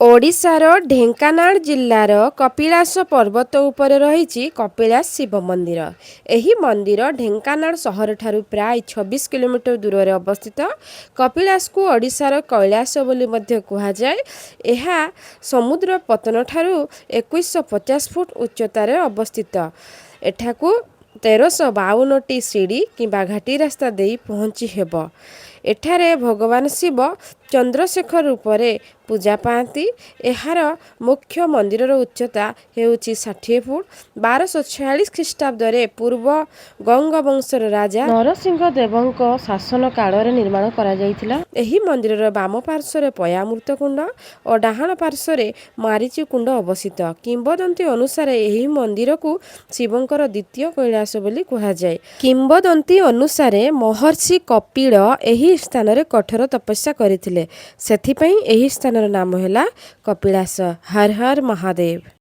ଓଡ଼ିଶାର ଢେଙ୍କାନାଳ ଜିଲ୍ଲାର କପିଳାସ ପର୍ବତ ଉପରେ ରହିଛି କପିଳାସ ଶିବ ମନ୍ଦିର। ଏହି ମନ୍ଦିର ଢେଙ୍କାନାଳ ସହରଠାରୁ ପ୍ରାୟ 26 କିଲୋମିଟର ଦୂରରେ ଅବସ୍ଥିତ। କପିଳାସକୁ ଓଡ଼ିଶାର କୈଳାସ ବୋଲି ମଧ୍ୟ କୁହାଯାଏ। ଏହା ସମୁଦ୍ର ପତନଠାରୁ 2150 ଫୁଟ ଉଚ୍ଚତାରେ ଅବସ୍ଥିତ। ଏଠାକୁ 1352ଟି ସିଡ଼ି କିମ୍ବା ଘାଟି ରାସ୍ତା ଦେଇ ପହଞ୍ଚି ହେବ। ଏଠାରେ ଭଗବାନ ଶିବ ଚନ୍ଦ୍ରଶେଖର ରୂପରେ ପୂଜା ପାଆନ୍ତି। ଏହାର ମୁଖ୍ୟ ମନ୍ଦିରର ଉଚ୍ଚତା ହେଉଛି 60 ଫୁଟ। 1246 ଖ୍ରୀଷ୍ଟାବ୍ଦରେ ପୂର୍ବ ଗଙ୍ଗ ବଂଶର ରାଜା ନରସିଂହ ଦେବଙ୍କ ଶାସନ କାଳରେ ନିର୍ମାଣ କରାଯାଇଥିଲା। ଏହି ମନ୍ଦିରର ବାମ ପାର୍ଶ୍ୱରେ ପୟାମୃତ କୁଣ୍ଡ ଓ ଡାହାଣ ପାର୍ଶ୍ୱରେ ମାରିଚି କୁଣ୍ଡ ଅବସ୍ଥିତ। କିମ୍ବଦନ୍ତୀ ଅନୁସାରେ ଏହି ମନ୍ଦିରକୁ ଶିବଙ୍କର ଦ୍ୱିତୀୟ କୈଳାସ ବୋଲି କୁହାଯାଏ। କିମ୍ବଦନ୍ତୀ ଅନୁସାରେ ମହର୍ଷି କପିଳ ଏହି ସ୍ଥାନରେ କଠୋର ତପସ୍ୟା କରିଥିଲେ। ସେଥିପାଇଁ ଏହି ସ୍ଥାନର ନାମ ହେଲା କପିଳାସ। ହର ହର ମହାଦେବ।